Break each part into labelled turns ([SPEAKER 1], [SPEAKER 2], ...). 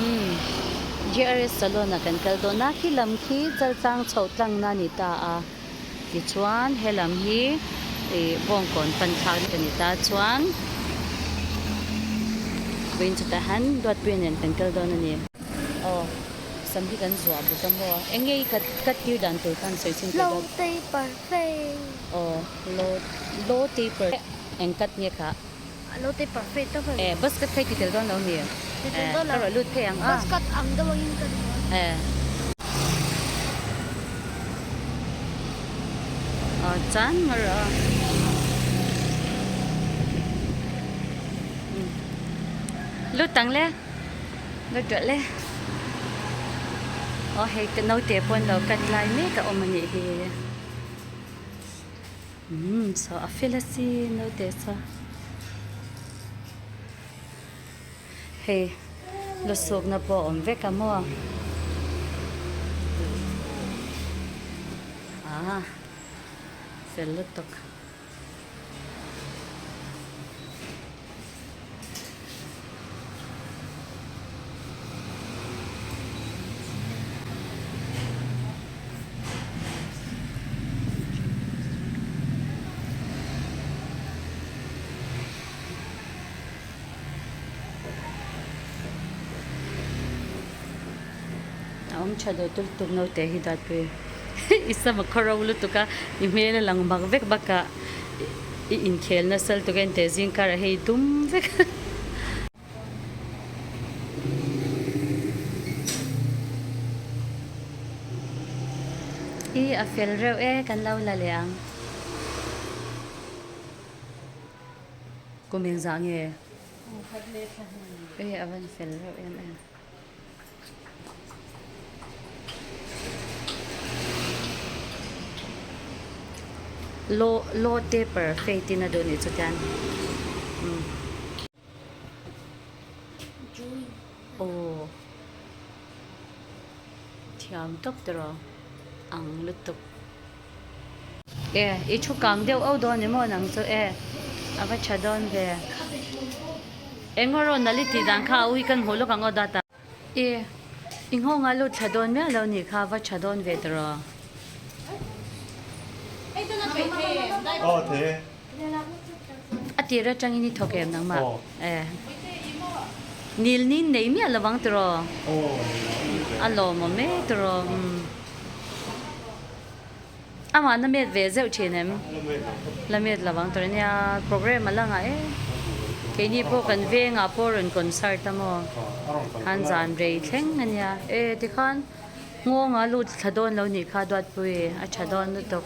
[SPEAKER 1] Umm GRS salon ah kan kal dawn a, khi lam khi chaltlang chhoh tlangna a ni ta a, tichuan he lam hi ih bawngkawn pan thlak a ni ta chuan vawiin chutah hian Duatpuia nen kan kal dawn a ni. Aw sam hi kan zuah bawk a maw? Eng nge i cut cut tir dan tur khan sawi chhin
[SPEAKER 2] Low taper fade.
[SPEAKER 1] Aw low low taper eng cut nge kha?
[SPEAKER 2] Low taper fade ta
[SPEAKER 1] E bus cut kha i ti tel dawn lo ni?
[SPEAKER 2] Ti tel dawn lo.
[SPEAKER 1] Ka rawn lut phei ang a.
[SPEAKER 2] Bus cut ang deuh angin ka duh a.
[SPEAKER 1] E. Aw chan mar a. Lut ang le. Lut rawh le. Aw hei ka naute pawn lo cut lai mek a awm a nih hi. Umm saw a fel a si naute saw. Hei lusukna pawh a awm vek a maw. Ah fel lutuk. A awm tha lo tul tuk naute hi dawtpui i sam a khawro lutuk a i hmel a lang mak vek bakah i inkhel nasa lutuk a inteh zing karah hei dum vek a. I a fel reuh e kan lo la leh ang. Kum engzah nge? E a van fel reuh em em. Low low taper fade in a duh nih chu tian umm. Aw thiam tawp tawh ang lutuk. E i thu kang deuh auh dawn ni maw nang chu e a va tha dawn ve. Eng aw rawn nalh i tih dan kha a ui kan hmuh lawk ang aw data. E i nghawng a lut thla dawn miah lo nih kha a va tha dawn ve tawh. A tir atangin i thawk em nangmah? E. Nil nin nei miah lovang tiraw? A lawmawm e tiraw? Umm. Amah na met ve zeuh thin em? La met lovang tiraw? Nia program a la ngah e. Keini pawh kan vengah pawh rawn concert a maw? Khan zan rei thleng a nia. E tikhan nghawng a lut thla dawn lo nih kha Duatpui a tha dawn lutuk.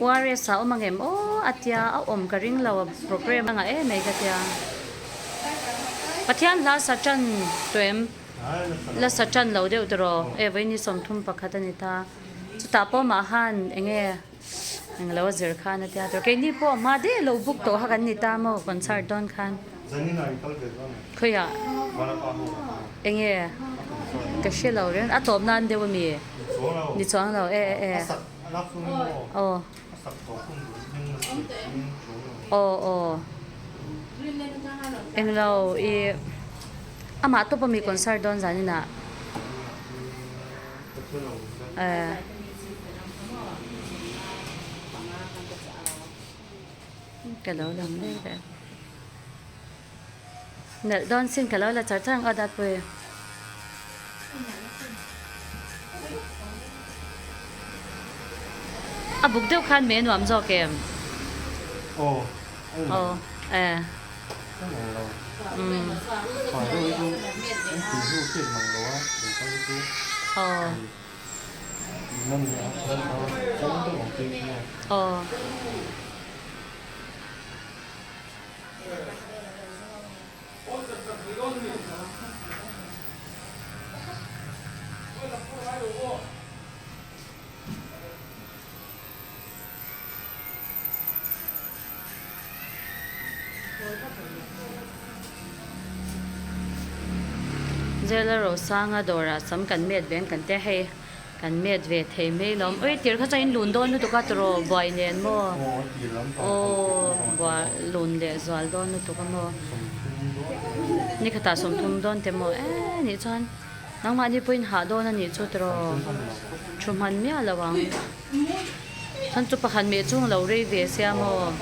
[SPEAKER 1] ORS ah awm angem aw a tia a awm ka ring lo a program a ngah em mai ka tia. Pathian hla sa tan tawh em? La sa tan lo deuh tawh e vawiin ni 31 a ni ta. Chutah pawh mah han enge englo a zir khan a tia tawh. Keini pawh hma deuh lo book tawh kha kan ni ta maw concert dawn khan. Khawiah enge ka hre lo reng a tawp nan deuh ami ni chuang lo e e aw aw aw englo i amah tawp ami concert dawn zaninah eh. Ka lo lang mek e. Nalh dawn sin ka lo la char char ang aw Datpui. A buk deuh khan mei a nuam zawk em?
[SPEAKER 3] Aw.
[SPEAKER 1] Aw e. Umm. Aw. Aw. Zela Rosanga dawrah sam kan met veng kan tia hei. Kan met ve thei mai lawm. Ui tir kha chuan in lun dawn lutuk a tiraw buai nen maw? Aw buai lun leh zual dawn lutuk a maw? Ni khatah 30 dawn te maw? Eee nih chuan nangmahni pawhin hah dawn a nih chu tiraw? Thu hman miah lo ang. Chuan chu pakhat meh chung lo rei ve sia maw?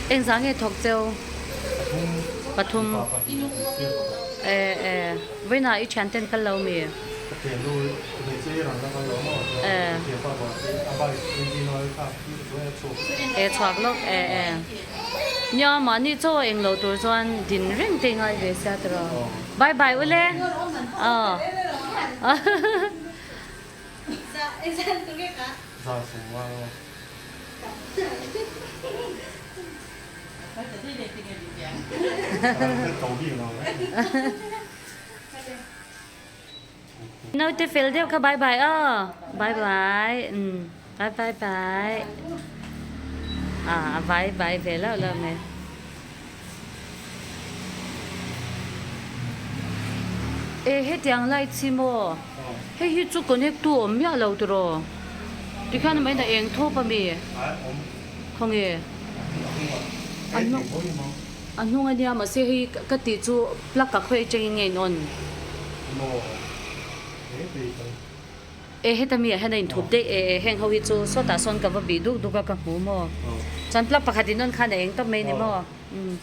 [SPEAKER 1] Engzah nge thawk cheu? Pathum. E e vawiinah i thian ten kal lo mi? E E chhuak lawk e e. Nia mahni chaw eng lo tur chuan din reng te i ngai ve sia tiraw? Bye bye ule aw. Naute fel deuh kha bye bye aw bye bye umm bye bye bye ah a vai bye ve loh loh mai. E hetiang light hi maw hei hi chu connect tu awm miah lo tiraw tikhian amah in a eng thawp ami khawnge a hnung ania mahse hei ka tih chu plug ah khawi atangin nge in on. E heta mi ah hian a inthup daih e e heng ho hi chu sawtah sawn ka va bih duk duk a ka hmu maw chuan plug pakhat in on khan a eng tawp mai ni maw umm.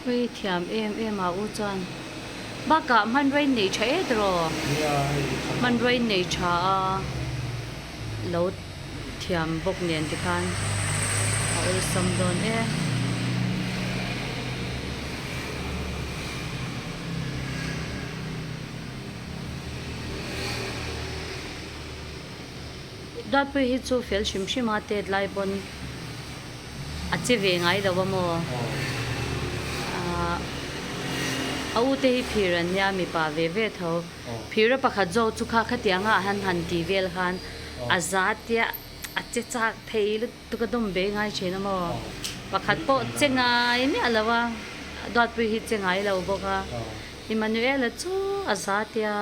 [SPEAKER 1] Hei thiam em em a u chuan bakah hmanrua in nei tha et rawh hmanrua in nei tha a lo thiam bawk nen tikhan a awlsam dawn e. Duatpuii hi chu fel hrim hrim a tet lai pawn a che ve ngai lo a maw? A u te hi phir an nia mipa ve ve tho. Phira pakhat zawk chu kha khatianga a han han tih vel khan a za tia a che chak thei lutuk a dawm ve ngai thin a maw? Pakhat pawh che ngai miah lo a, Duatpuii hi che ngai lo bawk a. Emmanuel-a chu a za tia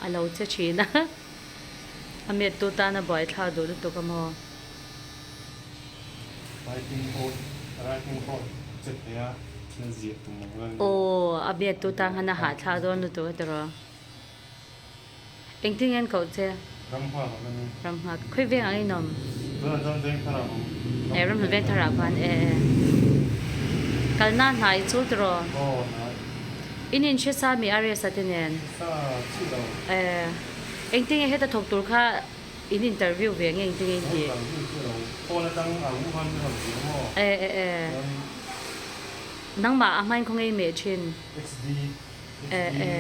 [SPEAKER 1] a lo che thin a. A mettu tan a buaithlak duh lutuk a maw? Aw, a mettu tan khan a hahthlak dawn lutuk a tiraw? Engtin nge an koh che? Ramnghak. Khawi veng ang in awm? E, Ramhlun veng tharah khan e e. Kalna hnai chu tiraw? In inhre sa mi RS-a te nen? E. Engtin nge heta thawk tur kha in interview ve nge engtin nge in tih? E e e. Nangmah a hmain khaw ngei meh thin. E e.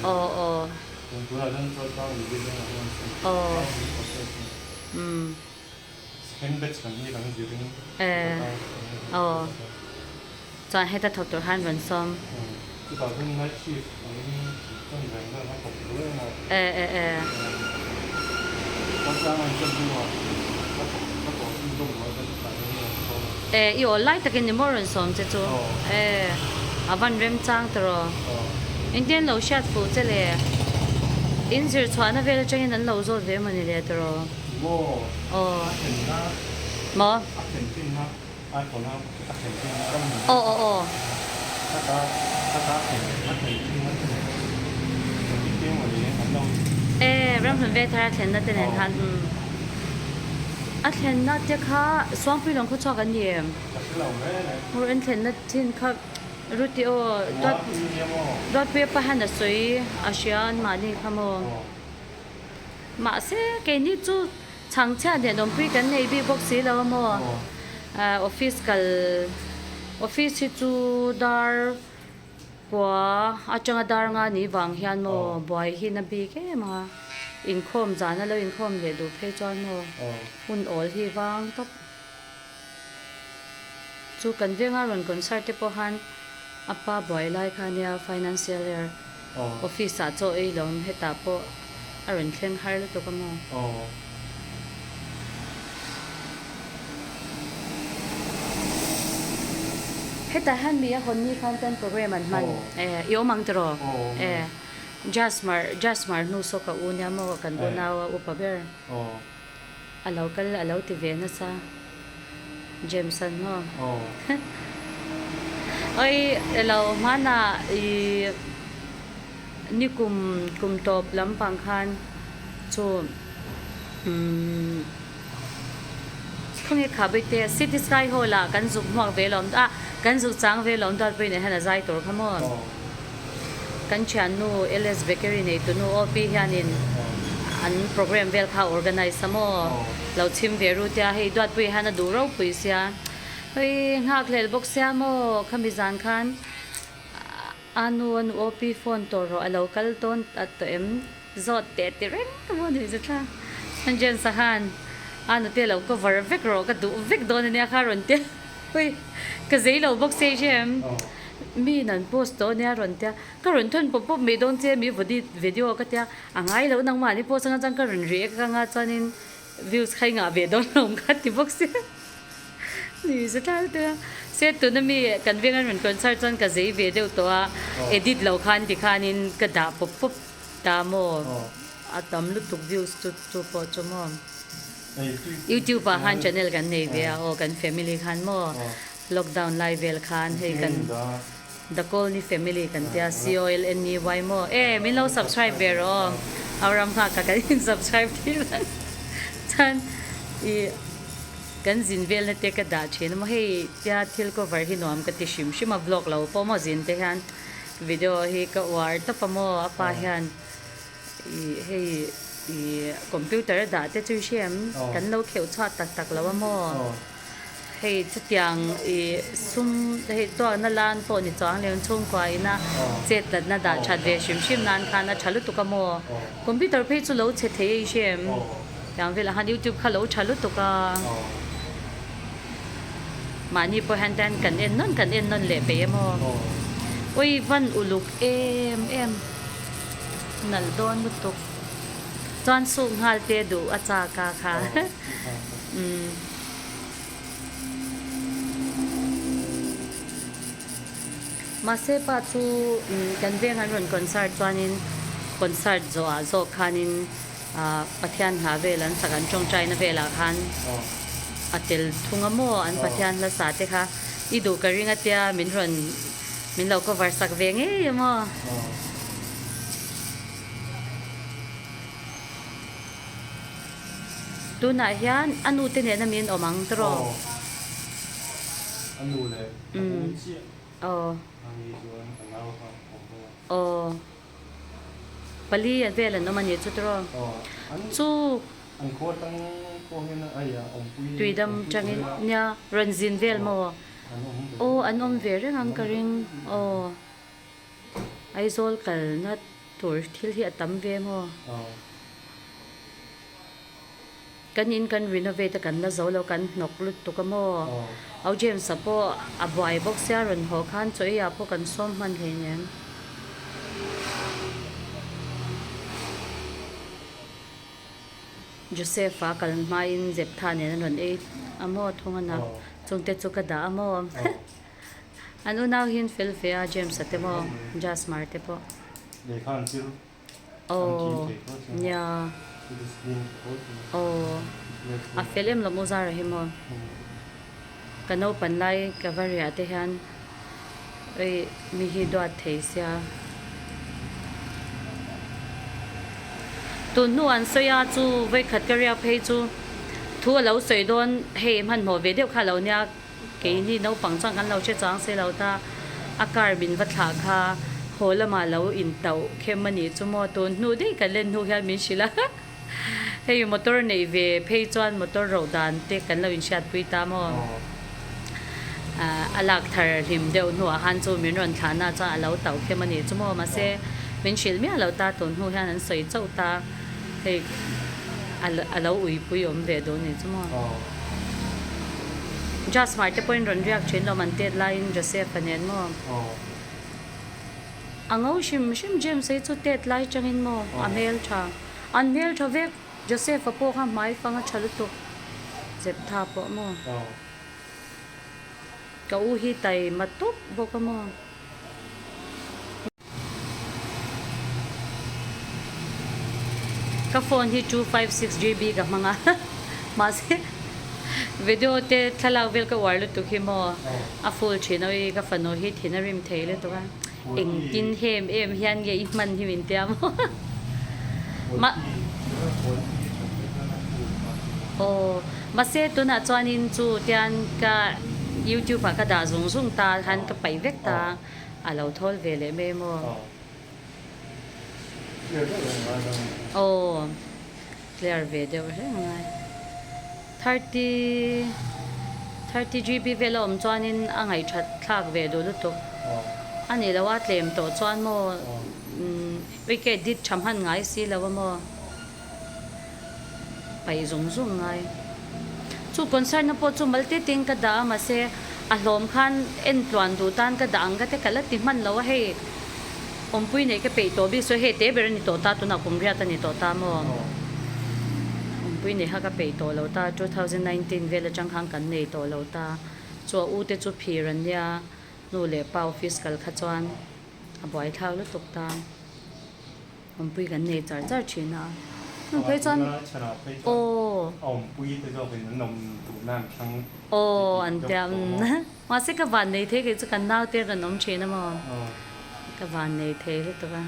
[SPEAKER 1] Aw aw. Aw. Umm. E aw. Chuan heta thawk tur khan rawn sawm. E e e. E i awl lai takin ni maw rawn sawm che chu. E a van remchang tawh. Engtin an lo hriat fuh che le? In zir chhuahna vel atangin an lo zawt ve mawni le tawh. Aw. Maw? Aw aw aw. E Ramhlun Vengthar a thlenna te nen khan umm a thlenna te kha Suangpui lawng khaw chhuak an ni em? Hmur an thlenna thin kha Ruti aw Duatpuia pahan a sawi a hria an mahni kha maw? Mahse keini chu. Chhangchhiat leh nawmpui kan nei bik bawk si lo a maw? Office kal office hi chu dar kua atanga dar nga ni vang hian maw buai hi na bik em a, inkhawm zan a lo inkhawm leh duh phei chuan maw hun awl hi vang tawp. Chu kan venga rawn concert te pawh khan a pa buai lai kha nia financial year office ah chaw ei lo hetah pawh a rawn thleng har lutuk a maw. Hetah hian mi a hawn ni khan chuan program an hman e i awm ang tiraw e Jasmar Jasmar hnu saw ka u nia maw kan unau a upa ber. A lo kal a lo ti ve nasa Jameson maw? Oi elo hmanah i nikum kum tawp lampang khan chu umm khawnge kha bawihte City Sky Hall ah kan zuk hmuak ve lawm a kan zuk chang ve lawm duat pawhin hian a zai tur kha maw? Kan thiannu LS Bakery neitunu OP hianin an program vel kha organise a maw? Lo chhim ve ru tia hei Duatpuia hian a duh ropui sia. Hei nghak hlel bawk sia maw khami zan khan a nu a nu OP phone tawh rawh a lo kal dawn tawh em zawt teh ti reng ka maw ni chu thla. Chuan James-a khan a nute lo cover vek rawh ka duh vek dawn ania kha rawn tia. Ui, ka zei lo bawk se hre em? Mi in an post tawh ania rawn tia, ka rawn thawn pawp pawp mai dawn che mi vawdi video ka tia, a ngai lo nangmah ni post anga chuan ka rawn react anga chuanin views kha i ngah ve dawn lo ka ti bawk sia ni za tlal te a, se tuna mi kan veng an rawn concert chuan ka zei ve deuh tawh a, edit lo khan tikhanin ka dah pawp pawp ta maw a tam lutuk views chu chu pawh chu maw. Youtube ah khan channel kan nei ve a aw kan family khan maw lockdown lai vel khan hei kan The Colney Family kan tia C O L N E Y maw e min lo subscribe ve rawh aw au ram nghak ka kan in subscribe thei mai chuan i kan zin vel na te ka dah thin a maw hei tia thil cover hi nuam ka ti hrim hrim a vlog lo pawh maw zin te hian video hi ka uar tawp a maw a pa hian. Ih hei ih computer a dah te chu i hria em? Kan lo kheuh chhuah tak tak lo a maw? Hei chutiang ih sum hei tuakna lan pawh ni chuang leh chhungkua ina chet natna dah that ve hrim hrim nan khan a tha lutuk a maw? Computer phei chu lo chhe thei a i hria em? Tiang velah khan youtube kha lo tha lutuk a. Mahni pawh hian tan kan en nawn kan en nawn leh peih a maw? Ui van uluk em em. Nalh dawn lutuk. Chuan suk nghal te duh a chak a kha. Umm. Mahse pa chu kan veng an rawn concert chuanin concert zawhah zawk khanin Pathian hla vel an sak an tawngtaina velah khan a tel thung a maw an Pathian hla sa te kha i duh ka ring a tia min rawn Min lo cover sak ve ngei a maw? Tunah hian a nu te nena min awm ang tawh.
[SPEAKER 3] A nu leh a u chiah.
[SPEAKER 1] Aw.
[SPEAKER 3] A ni chuan a nau kha awm bawk a.
[SPEAKER 1] Aw. Pali vel an awm a nih chu tawh.
[SPEAKER 3] Aw.
[SPEAKER 1] Chu.
[SPEAKER 3] An khua tang pawh hian a ia awmpui.
[SPEAKER 1] Tuidam tangin nia rawn zin vel maw? Aw an awm ve reng ang ka ring aw Aizawl kalna tur thil hi a tam ve maw? Kan in kan renovate a kan la zo lo kan hnawk lutuk a maw? Au James-a pawh a buai bawk sia rawn haw khan chaw eiah pawh kan sawm hman hleinem. Joseph-a kal hmain Zeptha nen an rawn ei a maw thung a na chungte chu ka dah a maw an unau hian fel ve a James-a te maw Jasmar te pawh aw nia aw a fel em lawm u Zara hi maw ka naupan lai ka va riah te hian Ei mi hi duat thei sia. Tun hnu an sawi a chu vawikhat ka riak phei chu thu a lo sawi dawn hei hmanhmawh ve deuh kha a lo nia keini naupang chuan kan lo hre chuang se lo ta a car min va thlah kha haw lamah lo intauh khem a nih chu maw tun hnu daih kan len hnu hian min hrilh a. Hei motor neih ve phei chuan motor ro dan te kan lo inhriatpui ta maw? A lak thar hlim deuh hnuah khan chu min rawn thlahna chuan a lo tauh khem a nih chu maw? Mahse min hrilh miah lo ta tun hnu hian an sawi chauh ta. Hei a lo uipui awm ve duh a nih chu maw? Jasmar te pawhin rawn riak thin lo man tet laiin Joseph-a nen maw? A ngo hrim hrim James hi chu tet lai changin maw a hmel tha. An hmel tha vek Joseph-a pawh kha hmai fang a tha lutuk Zeptha pawh maw? Ka u hi taima tawp bawk a maw? Ka phone hi 256 GB ka hmang a, mahse video te thlalak vel ka uar lutuk hi maw a full thin a ui ka fanu hi thin a rim thei lutuk a, engtin hem em hian nge i hman hi min tia maw ma aw mahse tunah chuanin chu tian ka youtube ah ka dah zung zung ta khan ka paih vek ta. A lo thawl ve leh mai maw? Aw, clear ve deuh reng a ngai. 30, 30 GB vel a awm chuanin a ngaihthat thlak ve duh lutuk. A nih loh a tlem tawh chuan maw wike edit tha hman ngai si lo a maw? Paih zung zung ngai. Chu concert na pawh chu mal te tein ka dah a mahse a hlawm khan en tluan duh tan ka dah ang ka te ka la ti hman lo a hei awmpui neih ka peih tawh bik sawi hei te ber a ni tawh ta tunah kum riat a ni tawh ta maw awmpui neih kha ka peih tawh lo ta 2019 vel atang khan kan nei tawh lo ta chu a u te chu phir an nia nu leh pa office kal kha chuan a buaithlak lutuk ta. Awmpui kan nei char char thin a. Hmun phei chuan aw.
[SPEAKER 3] Awmpui te zawkin an awm duhna an thlang
[SPEAKER 1] Aw an tia umm mahse ka van nei thei kei chu kan nau te rawn awm thin a maw ka van nei thei lutuk a.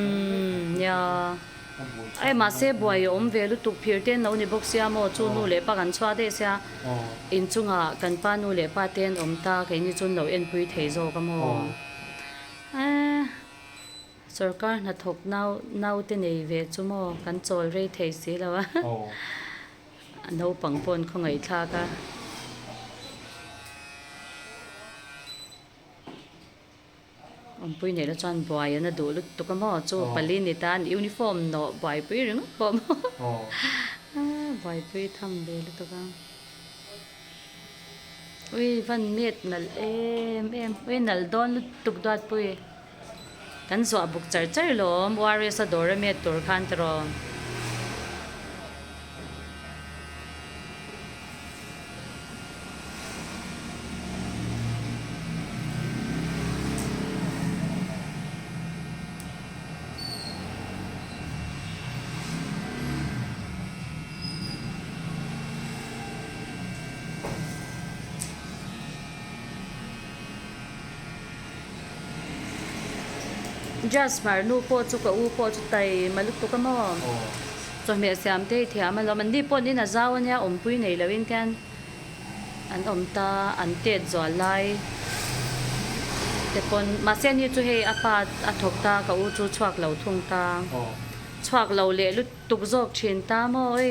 [SPEAKER 1] Umm nia ai mahse buai a awm ve lutuk phir te an lo ni bawk sia maw chu nu leh pa kan chhuah daih sia inchungah kan pa nu leh pa te an awm ta keini chu an lo enpui thei zawk a maw. Eeh sorkar hnathawk nau naute nei ve chu maw kan chawl rei thei si lo a a naupang pawh an khawngaih thlak a. Awmpui neih la chuan buai an a duh lutuk a maw chu pali ni tan uniform nawh buaipui ringawt pawh maw buaipui tham ve lutuk a. Ui van met nalh em em ui nalh dawn lutuk duat pui kan zuah buk char char lawm ORS a dawr a met tur khan tiraw. Jazz hmar nu pawh chu ka u pawh chu taima lutuk a maw? Chawhmeh siam te hi thiam alawm. An ni pawh an in a zau ania awmpui nei loin khian an awm ta an tet zual lai te pawn mahse ani chu hei a pa a thawk ta ka u chu chhuak lo thung ta chhuak lo leh lutuk. Tuk zawk thin ta maw oi.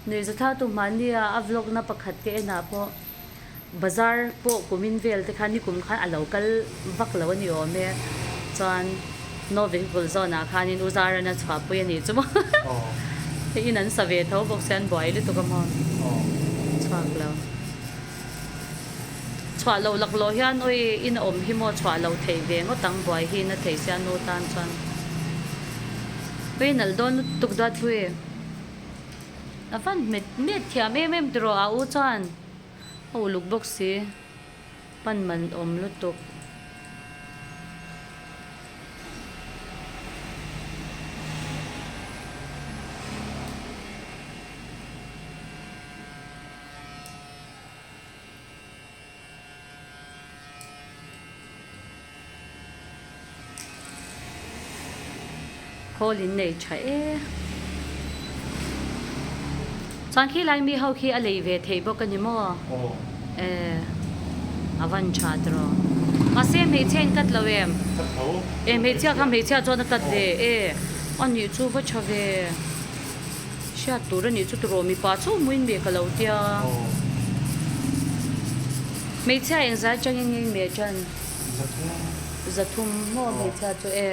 [SPEAKER 1] Nuihzatha tu hmahnia a vlog na pakhat te enah pawh bazar pawh kumin vel te khan nikum khan a lo kal vak lo a ni awm e. Chuan no vehicle zone ah khanin u Zaran a chhuahpui a nih chu maw. Hei in an sa ve tho bawk sia an buai lutuk a maw. Chhuak lo. Chhuah loh laklawh hian oi in a awm hi maw chhuah loh theih ve ngawt ang buai hi na thei sia nu tan chuan. Ui nalh dawn lutuk duat hui. A van hmet hmet thiam em em tiraw a u chuan a uluk bawk si pan man awm lutuk. Khawl in nei tha e. Chuan khi lai mi ho khi a lei ve thei bawk a ni maw? E a van tha tiraw. Mahse hmeichhia in cut lo em? E hmeichhia kha hmeichhia chuan a cut ve e. A nih chu va tha ve. Hriat tur a nih chu tiraw mipa chu muin meh ka lo tia. Hmeichhia engzai atangin nge meh tan? Zathum. Maw hmeichhia chu e.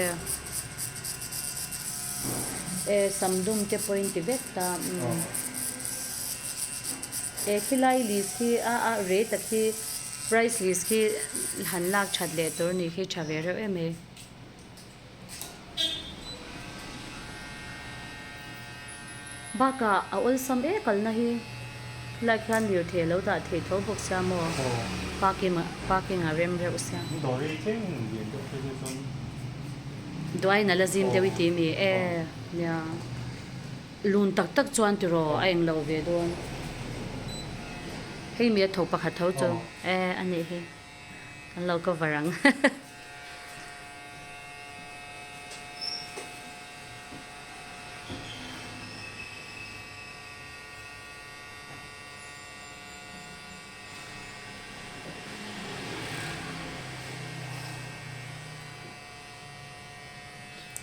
[SPEAKER 1] E sam dum te pawhin ti vek ta. E khilai list hi a a rate a khi price list khi han lak that leh tur a nih khi tha ve reuh em e. Bakah a awlsam e kalna hi khilai khian lirthei a lo dah thei tho bawk sia maw parking parking a rem reuh sia. Duain a la zim deuh i ti mi e nia lun tak tak chuan tiraw a englo ve dawn hei mi a tho pakhat tho chu e a nih hi. Kan lo cover ang.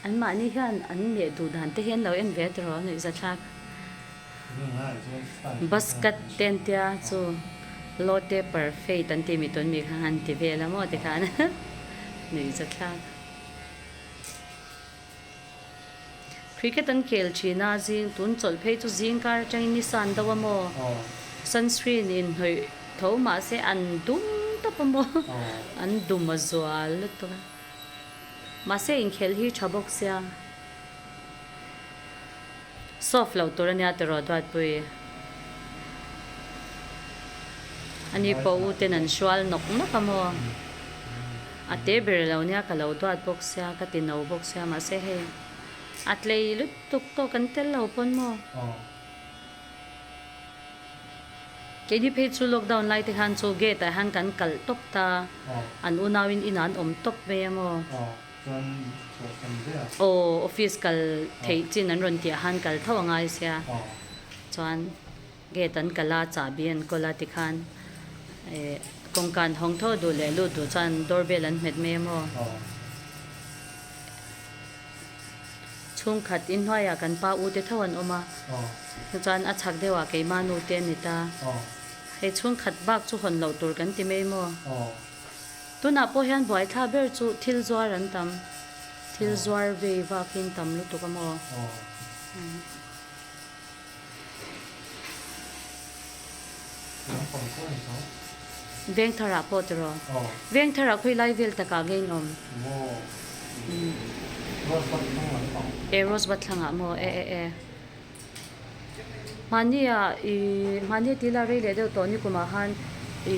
[SPEAKER 1] An mahni hian an meh duh dan te hi an lo en ve tawh a nuihzathlak. Bus cut te an tia chu Lotte perfect an tih mi tawn mi kha han ti vel a maw tikhan nuihzathlak. Cricket an khel thin a zing tun chawlh phei chu zing kar atangin ni san deuh a maw sunscreen inhnawih tho mahse an dum tawp a maw an dum a zual lutuk a. Mahse inkhel hi tha bawk sia. Soft loh tur ania tiraw Duatpui. Ani pawh u ten an hrual nawk nawk a maw. A te ber lo nia ka lo duat bawk sia ka ti no bawk sia mahse hei a tlei lutuk tawk an tel lo pawn maw. Keini phei chu lockdown lai te khan chu gate ah hian kan kalh tawp ta, an unauin inah an awm tawp mai a maw? Aw, office kal theih chin an rawn tih ah khan kal tho a ngai sia, chuan gate an kalh a, chahbi an kawl a tikhan eh kawngka an hawng tho duh leh lut duh chuan doorbell an hmet mai a maw? Chhungkhat inhnuaiah kan pa u te tho an awm a, chuan a chhak deuhah keimah nu te an ni ta. Hei chhungkhat bak chu hawn loh tur kan ti mai maw? Tunah pawh hian buaithla ber chu thil zuar an tam, thil zuar vei vakin tam lutuk a maw? Vengtharah pawh tiraw? Vengtharah khawi lai vel takah nge in awm? E Rosebud thlangah maw? E e e. Mahnia i mahnia tila rei leh deuh tawh nikumah khan i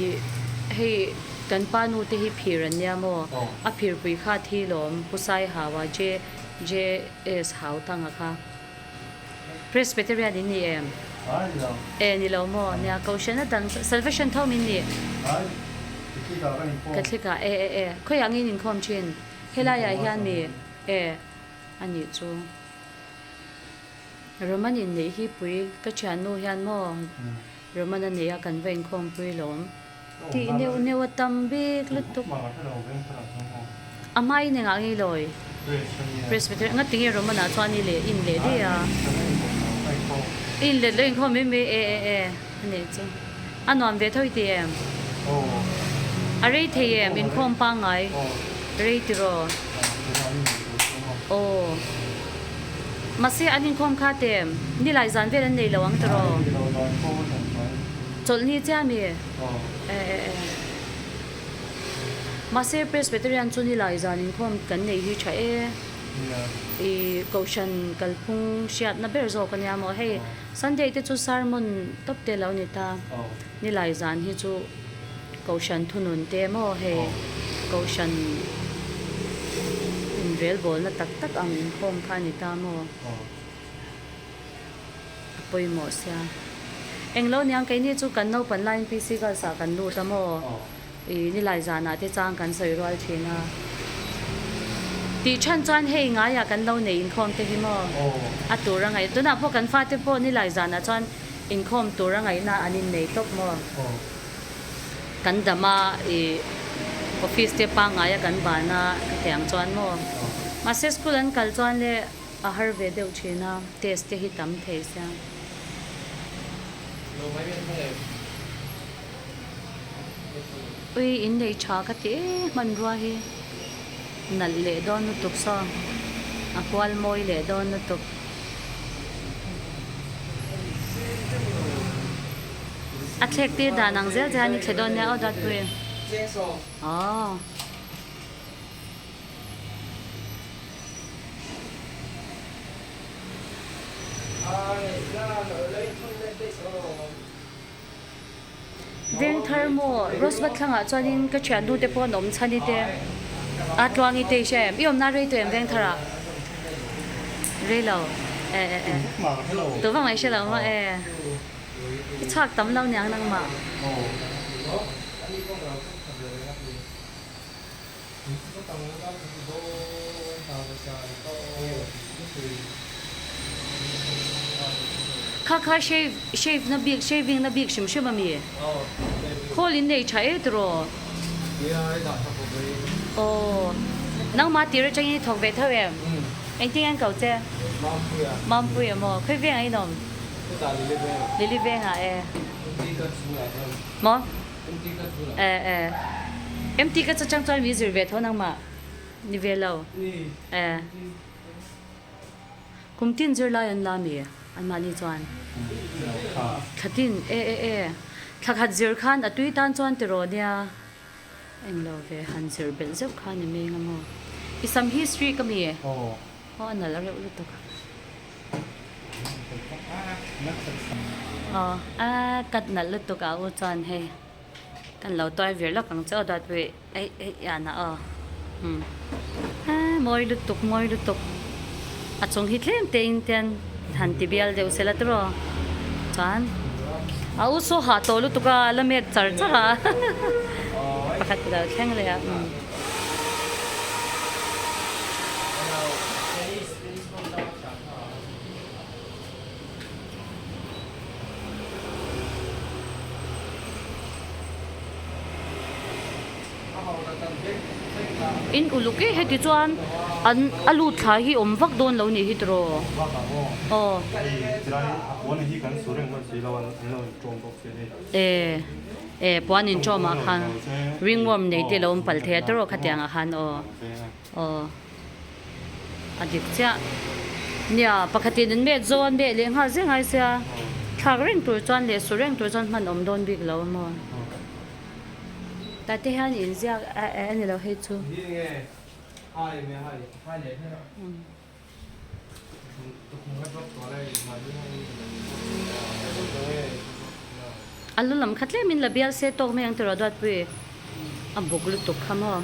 [SPEAKER 1] hei kan pa nu te hi phir an nia maw? A phirpui kha thi lawm Pu Saihaua J JS Hau Tanga kha. Presbyterian in ni em? E ni lo maw? Nia Kohhran a dang Salvation tho min ni? Catholic ah e e e khawiah nge in inkhawm thin? Helai ah hian mi e a nih chu. Roman in neih hi pui ka thiannu hian maw Roman a nei a kan va inkhawm pui lawm. Tih neuh neuh a tam bik lutuk. A hma in engah nge i lawi? Presbyterian nga tinge Roman ah chuan i leh in leh daih a. I in let lo inkhawm mai mai e e e a nih chu. A nuam ve tho i ti em? A rei thei em inkhawm pangngai rei tiraw? Aw. Mahse an inkhawm kha te em? Nilai zan vel an nei lo ang tiraw? Chawlhni chiah mi? E e e. Mahse Presbyterian chu nilai zan inkhawm kan nei hi tha e. I Kohhran kalphung hriatna ber zawk ania maw? Hei Sunday te chu sermon tawp te lo ni ta. Nilai zan hi chu Kohhran thunun te maw hei Kohhran inrelbawlna tak tak ang inkhawm kha a ni ta maw? A pawimawh sia. Englo niang keini chu kan naupan laiin PC Girls ah kan lut a maw? I nilai zanah te chang kan sawi rual thin a. Tih chhan chuan hei ngaiah kan lo nei inkhawm te hi maw? A tur a ngaih. Tunah pawh kan fate pawh nilai zanah chuan inkhawm tur a ngaihna an innei tawp maw? Kan dam a i office te pangngaia kan ban a hetiang chuan maw? Mahse school an kal chuan le. A har ve deuh thin a, test te hi tam thei sia. Ui in nei tha ka ti e hmanrua hi nalh leh dawn lutuk saw a kual mawi leh dawn lutuk. A thlek tir dan ang zel che hian i thle dawn nia aw Datpui. Aww. Veng thar maw Rosebud thlangah chuanin ka thiannu te pawh an awm chhan i te a tluangi te i hria em i awmna rei tawh em veng tharah rei lo e e e tu vang mai hre lo maw e i chhuak tam lo niang nangmah. Kha kha shave shave na bik shaving na bik hrim hrim ami? Khawl in nei tha e tiraw? Aw nangmah tir atangin i thawk ve tho em? Engtin nge an ko che? Mampuia maw? Khawi vengah in awm? Lily vengah e. Maw? E e MT ka chachang chuan mi zir ve tho nangmah ni ve lo e kum tin zir lai an la mi an mahni chuan thla tin e e e thla khat zir khan a tui tan chuan tiraw nia eng lo ve han zir belh zeuh kha ni mai anga maw i sam history ka mi aw a nalh reuh lutuk. Aw a cut nalh lutuk a u chuan hei kan lo tuai vir lawk ang che aw dawt pui eih eih ian ah aw umm a mawi lutuk mawi lutuk a chung hi tlem te in ten han ti bial deuh sela tiraw chuan a u saw hah tawh lutuk a la mek char char a pakhat lo thleng leh a umm. In uluk e heti chuan an a lut thla hi awm vak dawn lo nih hi tiraw aw e e puan in ṭawm ah khan ringworm nei te lo awm palh thei a tiraw khatiang ah khan aw. Aw a dik chiah. Nia pakhatin an met zo an meh leh nghal zeng ai sia thlak reng tur chuan leh su reng tur chuan hman awm dawn bik lo a maw. Tah te hian inziak a a ni lo hei chu. A lu lam kha tlemin la bial se tawk mai ang tiraw Duatpui a buk lutuk kha maw.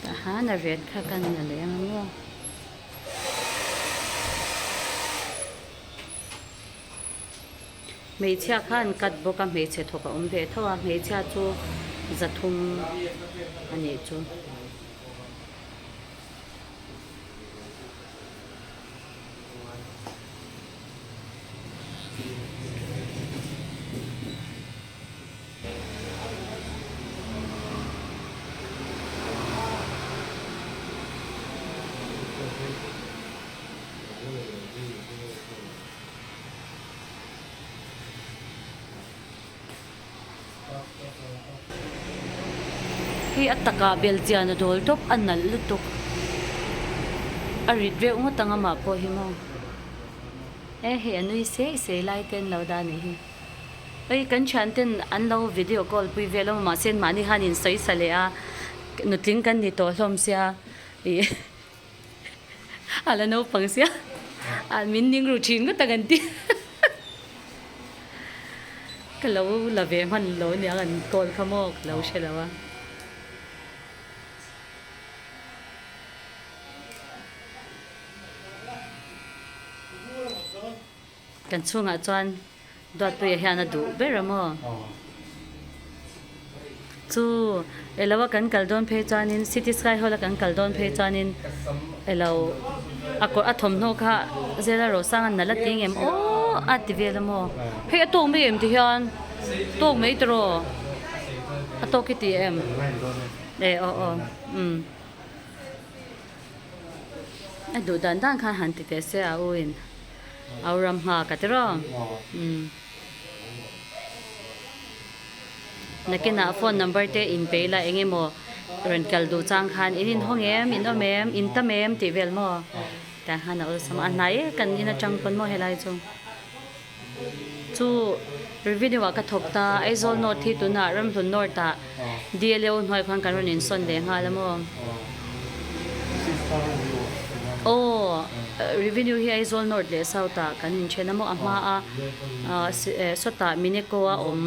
[SPEAKER 1] Tah han a red kha kan la leh ang maw. Hmeichhia kha an cut bawk a hmeichhe thawk a awm ve tho a hmeichhia chu zathum a nih chu. Hei a takah belchian a dawl tawp a nalh lutuk a rit reuh ngawt ang amah pawh hi maw e hei a nui sei sei lai te an lo dah a nih hi. Hei kan thian ten an lo video call pui vel a mahse mahni khan in sawi sa leh a nutling kan ni tawh hlawm sia ih a la naupang sia ah min ning ru thin ngawt ang an ti ka lo la ve hman lo aniang an call kha maw ka lo hre lo a. Kan chhungah chuan Duatpuia hian a duh ber a maw? Chu elo a kan kal dawn phei chuanin City Sky Hall a kan kal dawn phei chuanin elo A kawr a thawmhnaw kha zela rosanga nalh a ti ngem aw a ti vel a maw hei a tawk mai em ti hian tawk mai tiraw a tawk i ti em e aw aw umm a duh dan dan khan han ti teh se a u in a u ram nghak a tiraw umm. Nakinah phone number te in pe ila eng emaw rawn kal duh chang khan in inhawng em, in awm em, in tam em tih vel maw tah khan a awlsam a, a hnai e kan in atang pawn maw helai chu. Chu revenue ah ka thawk ta, Aizawl North hi tunah Ramhlun North ah DLO hnuai khan kan rawn insawn leh nghal a maw. Aw revenue hi Aizawl North leh South ah kan inthen a maw a hma a sawtah Mineko a awm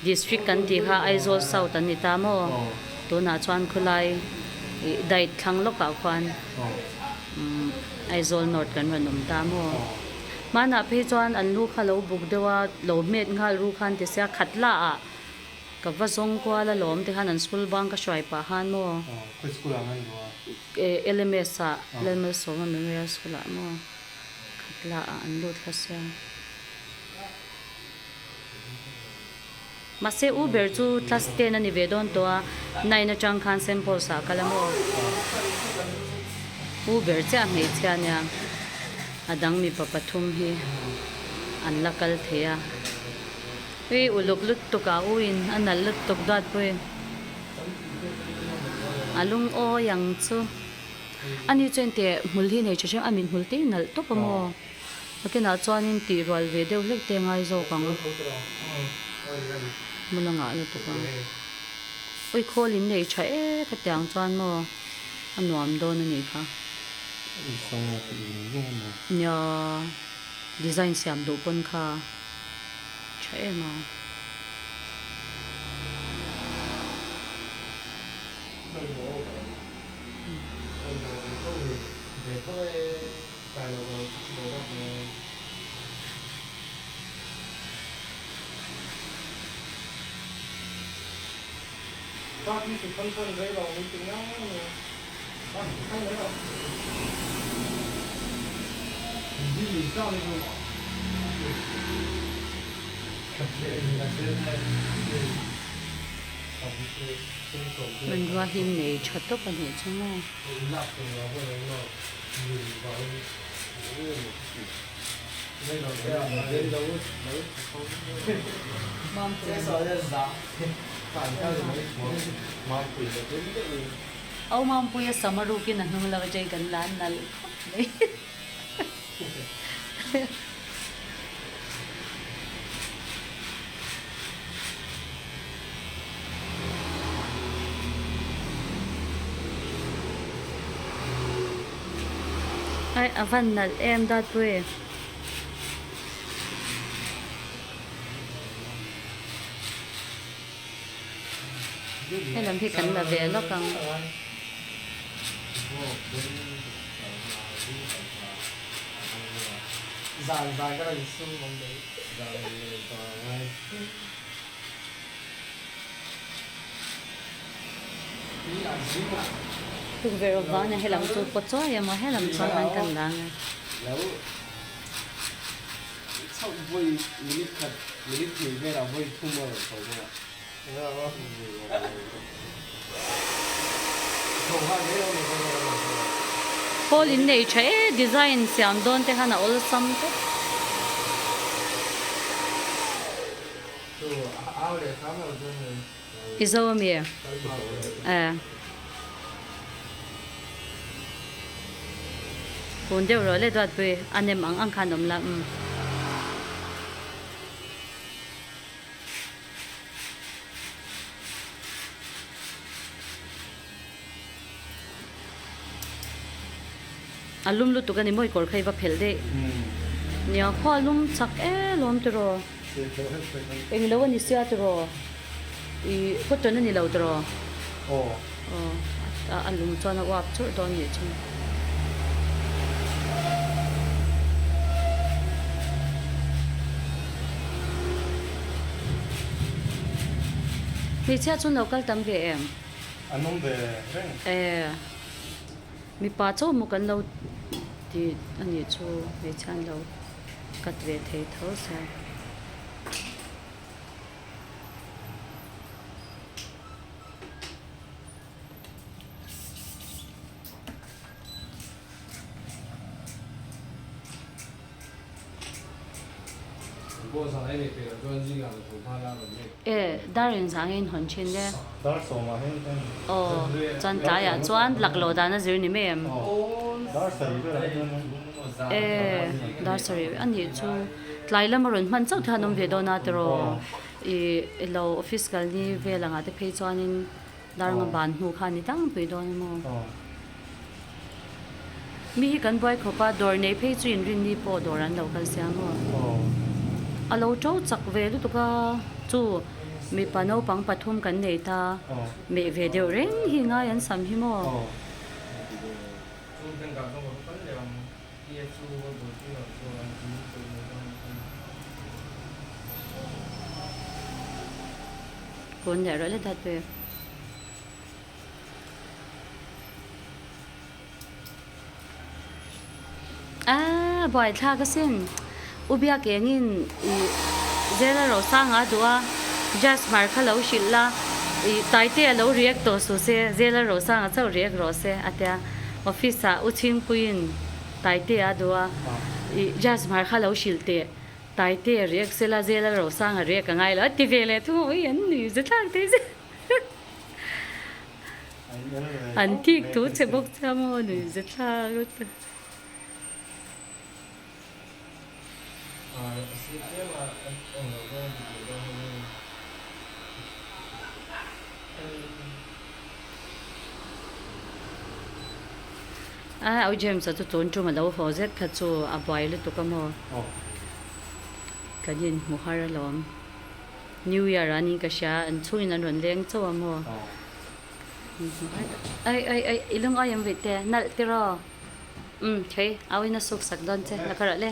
[SPEAKER 1] district kan tih kha Aizawl South an ni ta maw tunah chuan khulai ih dait thlang lawkah khuan Aizawl North kan rawn awm ta maw hmanah phei chuan an lu kha lo buk deuh a lo hmet nghal ru khan ti sia khat lah ah Ka va zawng kual alawm ti khan an school bang ka hruai pah khan maw?
[SPEAKER 3] Aw, khawi school ah ngan duh a?
[SPEAKER 1] LMS ah, Lalmalsawma Memorial School ah maw? Khatla ah an lut hla sia. Mahse u ber chu class 10 a ni ve dawn tawh a, 9 atang khan Saint Paul's ah a kal a maw? U ber chiah hmeichhia nia, a dang mipa pathum hi an la kal thei a. Ui uluk lutuk a u in a nalh lutuk duat pui a lungawi ang chu ani chuan teh hmul hi nei tha hrem a mit hmul te hi nalh tawp a maw nakinah chuanin tih rual ve deuh hlek te a ngai zawk ang hmul a ngah lutuk a ui khawl in nei tha e khatiang chuan maw a nuam dawn a nih kha nia design siam duh pawn kha. Tha em a. Hmanrua hi nei tha tawp a nih chu maw. Au Mampuia sam a rukin a hnung lo atangin kan la nalh khawp mai. Ai a van nalh em Datpui. Helam hi kan la ve lawk ang. Tukverh avangin helam chu paw chuai a maw helam chuan an kan dang a. Hall in nei tha e design siam dawn te khan a awlsam tawp. I zo ami e. Kun deuh rawh le duatpui a nem ang ang khan awm la umm. A lum lutuk a ni maw i kawr kha i va phelh daih. Nia khaw a lum chak e lawm tiraw. Eng lo a ni sia tiraw. I cotton a ni lo tiraw. Aw a lum chuan a uap churh dawn nih chu. Hmeichhia chu an lo kal tam ve em?
[SPEAKER 3] An awm ve reng.
[SPEAKER 1] E, mipa chaw maw kan lo Tih a nih chu hmeichhia an lo cut ve thei tho sia. E dar engzah nge in hawn thin le? Aw chuan tlaiah chuan lak loh dan a zir ni mai em? E dar sarih a nih chu tlai lama rawn hman chauh te han awm ve dawn a tiraw i ilo office kal ni vel angah te phei chuanin Dar nga ban hnu kha ni tlangpui dawn emaw? Mi hi kan buai khawp a, dawr nei phei chu inrinni pawh dawr an lo kal sia maw? A lo to chak ve lutuk a, chu mipa naupang pathum kan nei ta, meh ve deuh reng hi ngai an sam hi maw? Kun leh rawh le dat ve. Aaa buaithlak asin U Biak engin i Zela Rosanga a duh a Jazz hmar kha lo hrilh la i Taite a lo react tawh suh se Zela Rosanga chauh react rawh se a tia office ah U Chhingpuiin Taite a duh a i Jazz hmar kha lo hrilh teh Taite a riak sela zel a rosang a riak a ngai lo a ti ve leh thung a ui an nui za thlak thei che an thik thu che bawk che a maw nui za thlak lutuk. A au James a chu tun tum a lo haw zet kha chu a buai lutuk a maw? Kan inhmu har alawm. New Year ah niin ka hria an chhungin an rawn leng chauh a maw? Inhmu har tak. Ai ai ai i lung ai awm ve te nalh tiraw? Umm thei au in a suk sak dawn che la ka rawh le.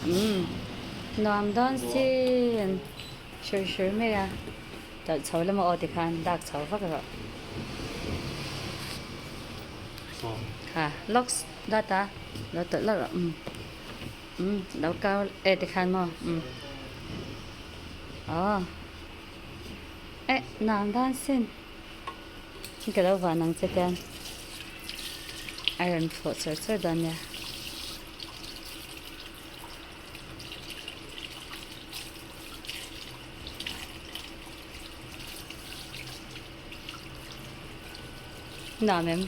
[SPEAKER 1] Umm nuam dawn sin hrilh hrilh mai a tawlh chho lama aw tikhan dak chho vak rawh kha locks data lo tawlh lawk rawh umm umm lo kau e tikhan maw umm aw eh nuam dawn sin. Hi ka lo van ang che tian a rawn thlawh char char dawn nia. Nuam em?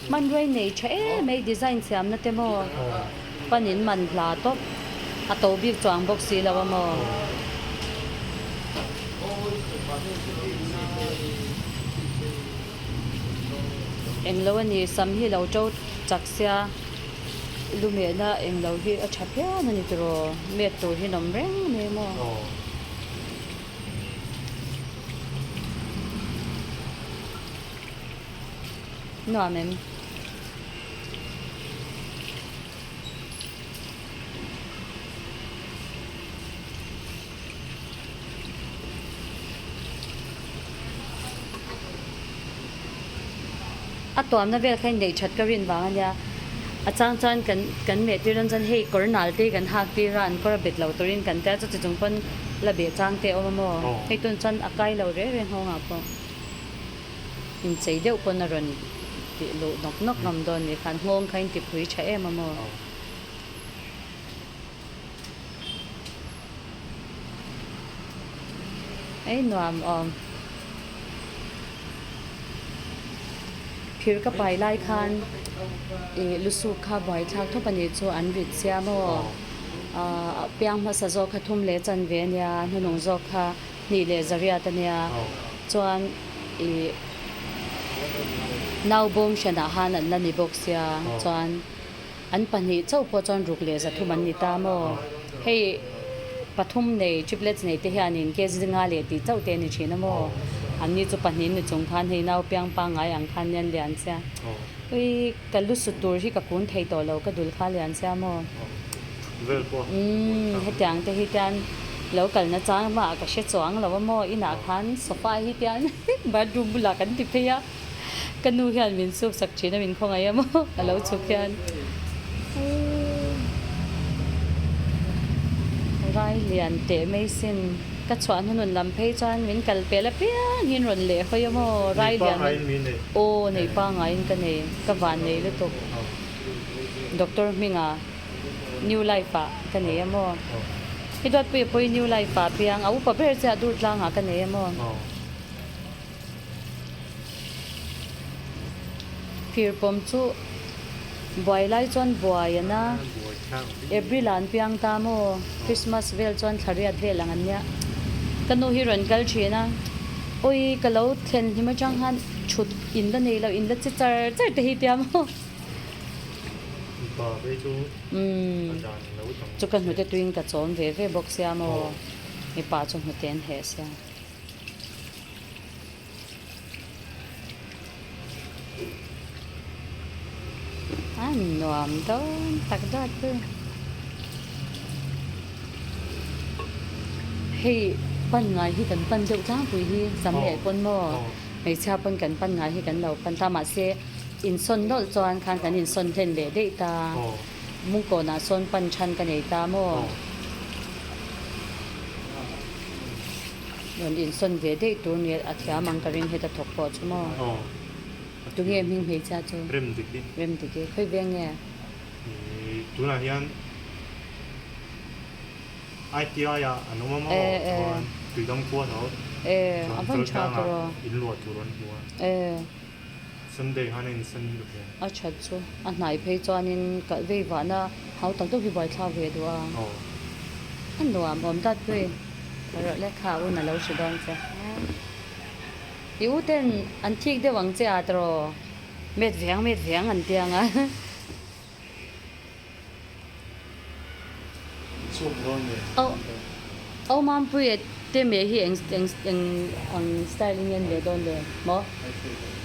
[SPEAKER 1] Hmanrua nei tha em mai design siamna te maw panin man hla tawp a to bik chuang bawk si lo a maw. Englo a ni sam hi lo to chak sia lumehna englo hi a tha phian a ni tiraw met tur hi an awm reng mai maw. Nuam em? A tuamna vel kha inneih that ka rin vang a nia. A chang chuan kan kan meh tir dawn chuan hei kawr nal te kan hak tir a, an kawr a bet lo turin kan tia chuti chung pawn la beh chang te a awm a maw? Hei tun chuan a kai lo reng reng nghawngah pawh. Inchei deuh pawn a rawn tih luh nawk nawk ngam dawn nih khan nghawng kha in tipui tha em a maw? Ei nuam awm. Phir ka pai lai khan ih lusuk kha buaithlak thawp a nih chu an rit sia maw? Aah piang hmasa zawk kha thum leh chan ve a nia hnunung zawk kha. Hnih leh zariat a nia chuan ih nau bawm hranah han an la ni bawk sia chuan an pahnih chauh pawh chuan ruk leh zathum an ni ta maw hei pathum nei triplets nei te hianin kg zinga leh tih chauh te a ni thin a maw an ni chu pahnih ni chung khan hei nau piang pangngai ang khan nia an lian sia ui ka lu sut tur hi ka kun thei tawh lo ka dul kha lian sia maw.
[SPEAKER 3] vel pawh.
[SPEAKER 1] Umm hetiang te hi tian lo kalna chang mah ka hre chuang lo a maw inah khan sofa hi tian bathroom bulah kan ti phei a ka nu hian min suk sak thin a min khawngaih a maw a lo chhuk hian Rai lian teh mai sin ka chhuah hnunun lam phei chuan min kal pel apiang hi an rawn leh hawi a maw rai lian aw nei pangaiin ka nei ka van nei lutuk. Doctor hminga New Life ah ka nei a maw? I duatpui a pawi New Life ah piang a upa ber che a dur tlang ah ka nei a maw? Phir pawm chu buai lai chuan buai a na. April ah an piang ta maw? Christmas vel chuan thla riat vel ang an nia. Ka nu hi rawn kal thin a, Awi ka lo thlen hlim atang khan thut in la nei lo, in la che char char te hi tia maw? Chu ka hnute tuin ka chawm ve ve bawk sia maw? Mipa chu hnute an heh sia. A nuam dawn tak dawt chu. Hei pan ngai hi kan pan deuh tlangpui hi sam leh pawn maw hmeichhia pawn kan pan ngai hi kan lo pan ta mahse insawn nawlh chuan khan kan insawn hlen leh daih ta Mungkawnah sawn pan than ka nei ta maw. Rawn insawn ve daih tur nia a thiam ang ka ring heta thawk pawh chu maw? Tunge hming hmeichhia chu?
[SPEAKER 3] Remdiki.
[SPEAKER 1] Remdiki. Khawi veng nge?
[SPEAKER 3] Ih tunah hian ITI ah an awm a maw? Chuan Tuidam khua tho.
[SPEAKER 1] A van tha tur aw.
[SPEAKER 3] In luah tur an hmu a. Sunday khan a insawn in ka hria.
[SPEAKER 1] A that chu. A hnai phei chuanin kalh vei vahna hau tak deuh hi buaithlak ve duh a. A nuam awm dat pui. Ka rawh le kha un a lo hri dawn che. I u ten an thik deuh ang che a tawraw. Met veng met veng an ti ang a. Au au Mampuia te meh hi eng eng eng ang style in nge an leh dawn le maw?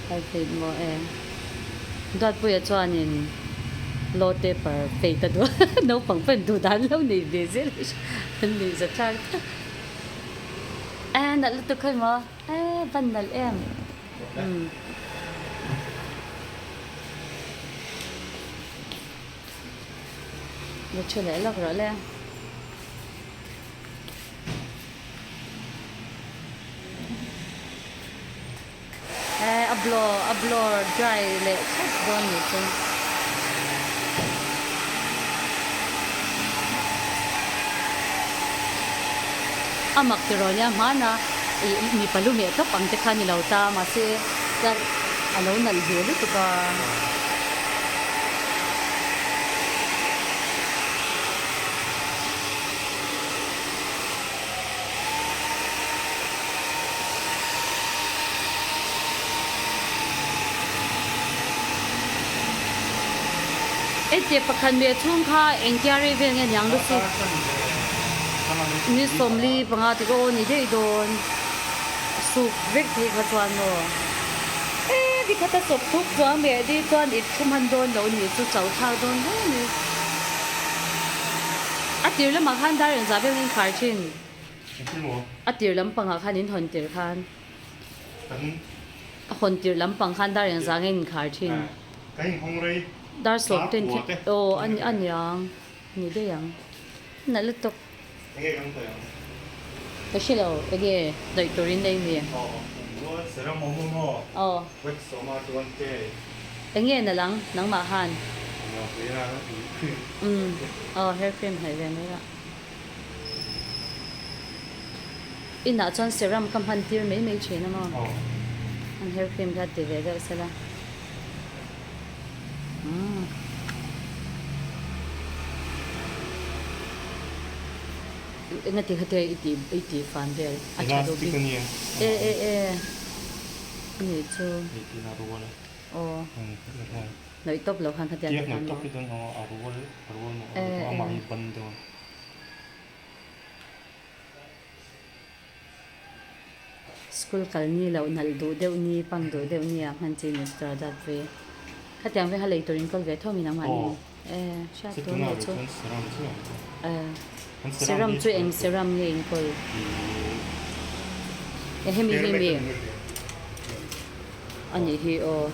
[SPEAKER 1] High fade maw e. Duatpuia chuanin low taper fade a duh a naupang pawhin duh dan lo nei ve zel an nuih za thlak thlak. E nalh lutuk khawi maw? E van nalh em. Umm. Lo thu leh lawk rawh le. Eh a blow a blow dry leh thlap dawn nih chu. A mak tiraw nia hmana ih mipa lu meh tawp ang te kha ni lo ta mahse a lo nalh ve lutuk a. Heti pakhat meh chhung kha engtia rei vel nge niang lutuk ni 45 te aw ni daih dawn suk vek thei kha chuan maw e nikhat a sawp thuk chuang meh dih chuan i thu hman dawn lo ni chu chau thlak dawn hle a ni a tir lamah khan dar engzah vel in khar thin a tir lampangah khan in hawn tir khan. A hawn tirh lampang khan dar engzah nge in khar thin? Dar sawm ten khi aw a niang ni daih ang. Nalh lutuk. Ka hre lo enge dawih turin nei mi? Aw. Enge nalh ang nangmah khan? Umm aw hair cream hnaih ve mai la. Inah chuan serum ka hman tir mai mai thin a maw? An hair cream kha ti ve deuh sela. Umm. Engati kha te i tih i tih fan vel a tha deuh bik. E e e ani chu. Aw. Hnawih tawp lo khan khatiang te khan maw? E e. School kal ni loh nalh duh deuh ni pang duh deuh ni ah hman chi Mister Datri. Khatiang veng kha lei turin kawl ve tho mi nangmah ni. Eh, hriat tur nih chu. Eh, serum chu eng serum nge in kawl? Eh, hemi hi mi a nih hi aw.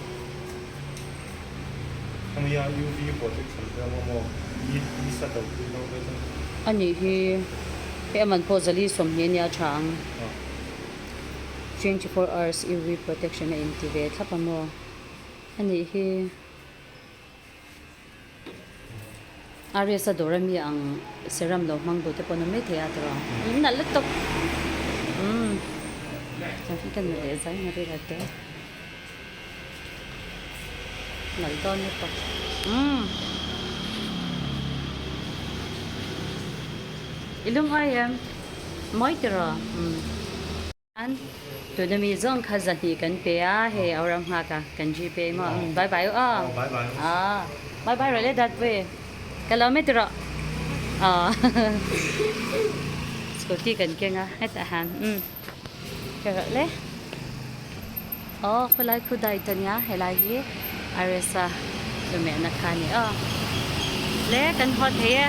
[SPEAKER 1] A nih hi, hei a man pawh zali sawmhnih a nia tha ang. 24 hours UV protection a inti ve thlap a maw? A nih hi. Arias a dawr ami ang serum lo hmang duh te pawh an awm maithei a tawrh ang. In nalh lutuk. Umm. Chuan khi ka nu leh zai na ri rat te. Nalh dawn lutuk. Umm. I lungawi em? Mawi tiraw? Umm. An tuna mi zawng kha zahnih kan pe a, hei a ram nghak a, kan gpay maw umm bye bye u aw aw bye bye rawh le dat pui ka lo met rawh aw scooty kan keng a hetah hian umm ka rawh le aw khawlai khu dai ta nia helai hi aresa lumehna kha a ni aw le kan haw thei e.